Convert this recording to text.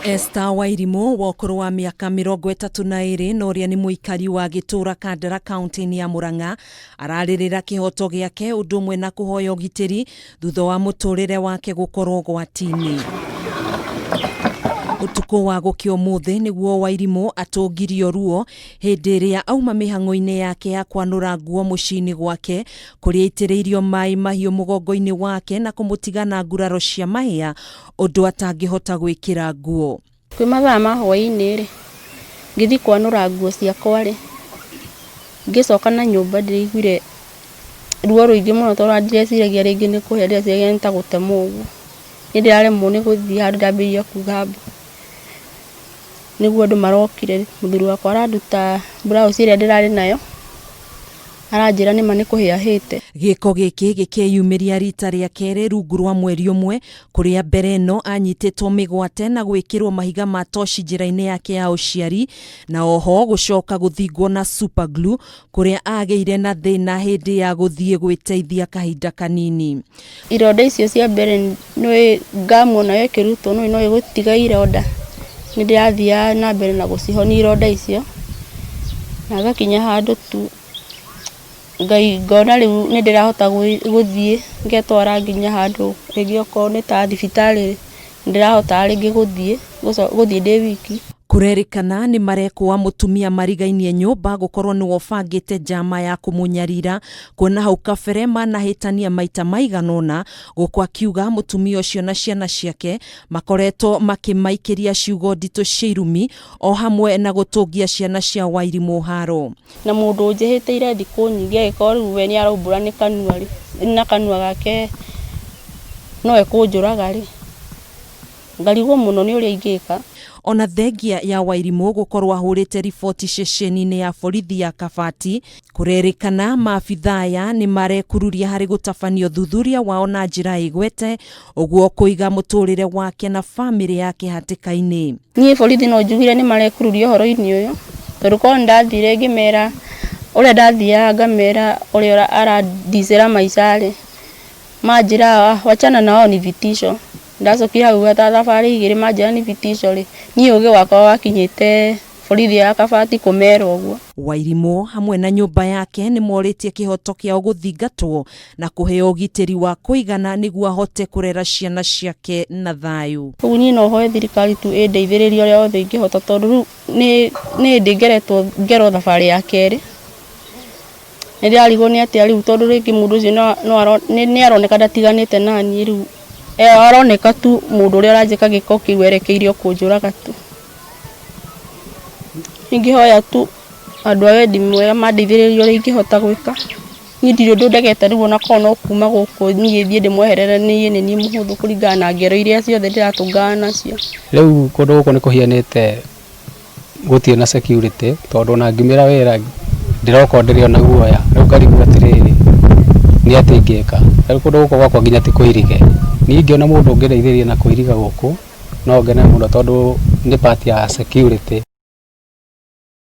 Esther Wairimu wa ũkũrũ wa mĩaka 32 na ũrĩa nĩ mũikari wa gĩtũũra Kandara kaunti-inĩ ya Murang'a ararĩrĩra kĩhoto gĩake ũndũ ũmwe na kũhoya ũgitĩri thutha wa mũtũrĩre wake gũkorwo ũgwati-inĩ. Ũtukũ wa gũkĩa ũmũthĩ nĩguo Wairimu atũngirio ruo hĩndĩ ĩrĩa auma mĩhang'o-inĩ yake ya kwanũra nguo mũciĩ-inĩ gwake kũrĩa aitĩrĩirio maĩ mahiũ mũgongo-inĩ wake na kũmũtiga na nguraro cia mahĩa ũndũ atangĩhota gwĩkĩra nguo. Kwĩ mathaa ma hwaĩ-inĩ rĩ, ngĩthiĩ kwanũra nguo ciakwa rĩ, ngĩcoka na nyũmba ndĩraiguire ruo rũingĩ mũno tondũ ndireciragia rĩngĩ nĩ kũhĩa ndĩreciragia nĩ ta gũtemwo ũguo. Niĩ ndĩraremwo nĩ gũthiĩ handũ ndambĩrĩria kuga mbu. Nĩguo andũ marokire, mũthuri wakwa aranduta blouse ĩrĩa ndĩrarĩ nayo, aranjĩra nĩma nĩ kũhĩa hĩte. Gĩko gĩkĩ gĩkĩyumĩria rita rĩa kerĩ rungu rwa mweri ũmwe kũrĩa mbere ĩno anyitĩtwo mĩgwate na gwĩkĩrwo mahiga ma toci njĩra-inĩ yake ya ũciari na oho gũcoka gũthingwo na super glue kũrĩa agĩire na thĩna hĩndĩ ya gũthiĩ gwĩteithia kahinda kanini. Ironda icio cia mbere nĩ ngamu onayo ĩkĩrutwo nĩ no ĩgũtiga ironda. Nĩ ndĩrathiaga na mbere na gũcihonia ironda icio na ngakinya handũ tu ngai ngona rĩu nĩ ndĩrahota gũthiĩ ngetwara nginya handũ rĩngĩ okorwo nĩ ta thibitarĩ nĩ ndĩrahota rĩngĩ gũthiĩ gũthiĩ ndĩ wiki. Kũrerĩkana nĩ marekũa mũtumia marigainie nyũmba gũkorwo nĩwe ũbangĩte njama ya kũmũnyarira kuona hau kabere manahĩtania maita maigana ũna gũkũ akiuga mũtumia ũcio na ciana ciake makoretwo makĩmaikĩria ciugo nditũ cia irumi o hamwe na gũtũngia ciana cia Wairimu haro. Na mũndũ ũnjĩhĩtĩire thikũ nyingĩ angĩkorwo rĩu we nĩ araumbũra nĩ kanua rĩ, na kanua gake no ekũnjũraga rĩ, ngarigwo mũno nĩ ũrĩa ingĩka. Ona thengia ya Wairimu gũkorwo ahũrĩte riboti ceceni-inĩ ya borithi ya Kabati kũrerĩkana maabithaa aya nĩ marekururia harĩ gũtabania ũthuthuria wao na njĩra ĩgwete ũguo kũiga mũtũrĩre wake na bamĩrĩ yake hatĩka-inĩ. Niĩ borithi no njugire nĩ marekururia ũhoro-inĩ ũyũ tondũ korwo nĩ ndathire ngĩmera ũrĩa ndathiaga ngamera ũrĩa arandicĩra maica rĩ, manjĩra wachana na wao ni vitisho. Ndacokire hau ta thabarĩ igĩrĩ manjĩra ni vitisho rĩ, niĩ ũgĩ wakwa wakinyĩte borithi ya Kabati kũmera ũguo. Wairimu hamwe na nyũmba yake nĩ morĩtie kĩhoto kĩao gũthingatwo na kũheo ũgitĩri wa kũigana nĩguo ahote kũrera ciana ciake na thayũ. Ũguo niĩ no hoe thirikari tu ĩndeithĩrĩrie ũrĩa wothe ingĩhota tondũ rĩu nĩ hĩndĩ ngeretwo ngerwo thabarĩ ya kerĩ. Nĩ ndĩrarigwo nĩ atĩa rĩu tondũ rĩngĩ mũndũ ũcio nĩ aroneka ndatiganĩte na niĩ rĩu aroneka tu mũndũ ũrĩa ũranjĩka gĩko kĩu erekeire o kũnjũraga tu. Ingĩhoya tu andũ a wendi mwega mandeithĩrĩrie ũrĩa ingĩhota gwĩka. Niĩ ndirĩ ũndũ ndegete rĩu ona korwo no kuma gũkũ niĩ thiĩ ndĩmweherere niĩ nĩ niĩ mũhũthũ kũringana na ngero iria ciothe ndĩratũngana nacio. Rĩu kũndũ gũkũ nĩ kũhianĩte gũtirĩ na security tondũ ona ngiumĩra wĩra ndĩroka ndĩrĩ ona guoya rĩu ngarigwo atĩrĩrĩ nĩ atĩa ingĩka. Rĩu kũndũ gũkũ gwakwa nginya ti kũirige. Niĩ ingĩona mũndũ ũngĩndeithĩrĩria na kũiriga gũkũ no ngene mũno tondũ nĩ part ya security.